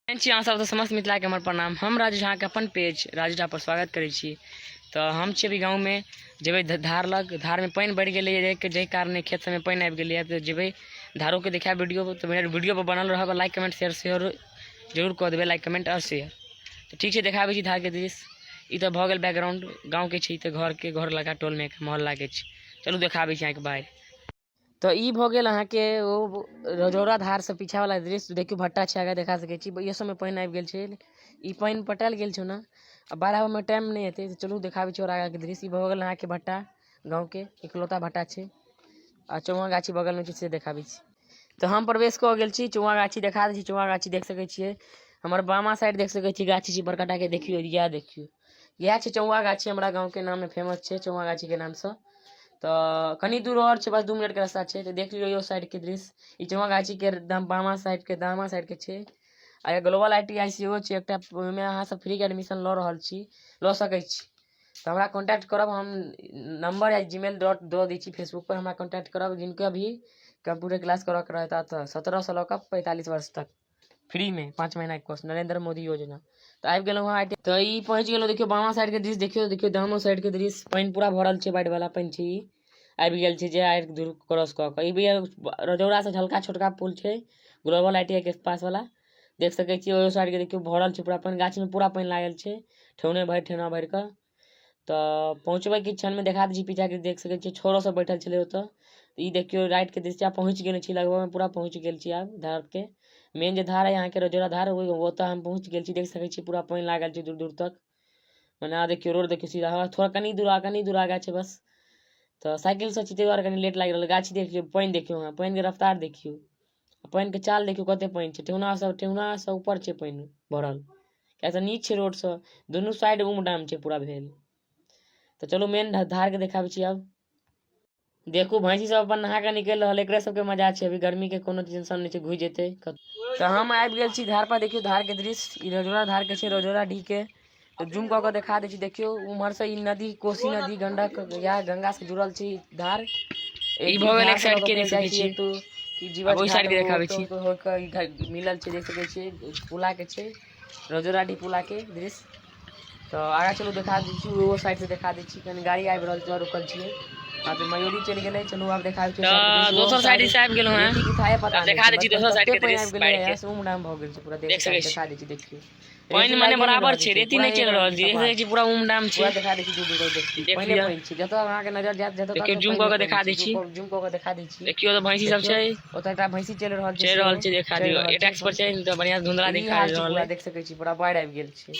छी अहाँ सब समस्त मिथिलाके हमर प्रणाम। हम राजू झाके अपन पेज राजू झा पर स्वागत करै छी। तऽ हम छी अभी गाँवमे, जेबै धार लग। धारमे पानि बढ़ि गेलैए, जाहि कारणे खेत सबमे पानि आबि गेलैए। तऽ जेबै धारोके देखायब वीडियो, तऽ वीडियो पर बनल रहब। लाइक कमेंट शेयर सेहो जरूर कऽ देबै, लाइक कमेंट आओर शेयर। तऽ ठीक छै, देखाबै छी धारके दृश्य। ई तऽ भऽ गेल बैकग्राउंड गाँवके छै, ई तऽ घरके घर लगा टोलमे मोहल्लाके छै। चलू देखाबै छी अहाँके बाढ़ि। तऽ ई भऽ गेल अहाँके ओ रजौड़ा धारसँ पीछावला दृश्य। देखियौ, भट्टा छै आगाँ, देखा सकै छी। इहो सबमे पानि आबि गेल छै। ई पानि पटायल गेल छै ओना, आ बाढ़ि आबैमे टाइम नहि हेतै। तऽ चलू देखाबै छी आओर आगाँके दृश्य। ई भऽ गेल अहाँके भट्टा, गाँवके इकलौता भट्टा छै, आ चौआ गाछी बगलमे छै, से देखाबै छी। तऽ हम प्रवेश कऽ गेल छी चौआ गाछी, देखा दै छी। चौआ गाछी देख सकै छियै, हमर बामा साइड देख सकै छी गाछी छै बड़का टाके। देखियौ, इएह देखियौ, इएह छै चौआ गाछी। हमरा गाँवके नाममे फेमस छै चौआ गाछीके नामसँ। तऽ कनि दूर आओर छै, बस 2 मिनटके रास्ता छै। तऽ देख लियौ इहो साइडके दृश्य। ई चौआ गाछीके बामा साइडके, दामा साइडके छै। आ ग्लोबल I T I सेहो छै एकटा, ओहिमे अहाँ सब फ्रीके एडमिशन लऽ रहल छी, लऽ सकै छी। तऽ हमरा कॉन्टैक्ट करब, हम नंबर या जीमेल डॉट दऽ दै छी फेसबुक पर, हमरा कॉन्टैक्ट करब। जिनका भी कम्प्यूटर क्लास करऽके रहता तऽ 17 से लऽ कऽ 45 वर्ष तक फ्रीमे 5 महीनाके कोर्स, नरेंद्र मोदी योजना। तऽ आबि गेलहुँ हँ। तऽ ई पहुँच गेलहुँ। देखियौ बामा साइडके दृश्य, देखियौ, देखियौ दामो साइडके दृश्य। पानि पूरा भरल छै, बाढ़िवला पानि छै। ई आबि गेल छै जे आड़ि दूर क्रॉस कऽ कऽ। ई भी रजौड़ासँ झलका छोटका पुल छै, ग्लोबल I T I के पासवला, देख सकै छियै। ओहो साइडके देखियौ, भरल छै पूरा पानि। गाछमे पूरा पानि लागल छै, ठेहुने भरि, ठेहुना भरि कऽ। तऽ पहुँचबै किछु क्षणमे, देखा दै छी पीछाके। देख सकै छियै, छोरो सब बैठल छलै ओतऽ। ई देखियौ राइटके दृश्य। आब पहुँच गेल छी, लगभगमे पूरा पहुँच गेल छी आब धारके। मेन जे धार हइ अहाँके रजौड़ा धार, ओहि ओतऽ हम पहुँच गेल छी। देख सकै छी, पूरा पानि लागल छै दूर दूर तक। मने आ देखियौ, रोड देखियौ सीधा। हमरा थोड़ा कनि दूर आगाँ छै बस। तऽ साइकिलसँ छी, ताहि दुआरे कनि लेट लागि रहल। गाछी देखियौ, पानि देखियौ अहाँ, पानिके रफ्तार देखियौ, पानिके चाल देखियौ, कते पानि छै। ठेहुनासँ, ठेहुनासँ ऊपर छै पानि भरल, किएक तऽ नीच छै रोडसँ, दुनू साइड उमडाम छै पूरा भेल। तऽ चलू मेन धारके देखाबै छी आब। देखू, भैंसी सब अपन नहा कऽ निकलि रहल, एकरे सबके मजा छै। अभी गर्मी के कोनो टेंशन नहि छै, घुसि जेतै। तऽ हम आबि गेल छी धार पर। देखियौ धार के दृश्य। ई रजौड़ा धार के छै, रजौड़ा डी के। तऽ जूम कऽ कऽ देखा दै छी। देखियौ, उम्हर से ई नदी, कोसी नदी, गंडक या गंगा से जुड़ल छै ई धार। ई भऽ गेल एक साइड के, देख सकै छियै। कि जीवछ ओहि साइड के देखाबै छी। होके मिलल छै। देख सकै छियै, पुला के छै, रजौड़ा डी पुला के दृश्य। तऽ आगाँ चलू, देखा दै छी, ओहो साइड से देखा दै छी। कनि गाड़ी आबि रहल छै, रुकल छियै। आ तऽ मयूरी चलि गेलै। चलू आब देखाबै छी। तऽ दोसर साइड दिस आबि गेलहुँ हेँ। रेती की थाहे पता आब देखा दै छी दोसर साइड के पानि दृश्य आबि गेलै, बाढ़ि के। उमडाम भऽ गेल छै पूरा। देख सकै छी। देखा दै छी, देखियौ। पानि मने बराबर छै, रेती नहि चलि रहल छै। देख सकै छी, पूरा उमडाम छै। पूरा देखा दै छी, दूर दूर देखियौ। देख पानि लिअ। पानि छै। जतऽ अहाँके नजर जायत, जतऽ देखियौ, तक जूम कऽ कऽ देखा दै छी। जूम कऽ कऽ देखा दै छी। देखियौ तऽ भैंसी सब छै। ओतऽ एकटा भैंसी चलि रहल छै। चलि रहल छै, देखा चलि दियौ। रहल छै। एटैक्स पर छै तऽ बढ़ियां धुंधला ई दिखा हाल छै रहल पूरा। है। देख सकै छी, पूरा बाढ़ि आबि गेल छै।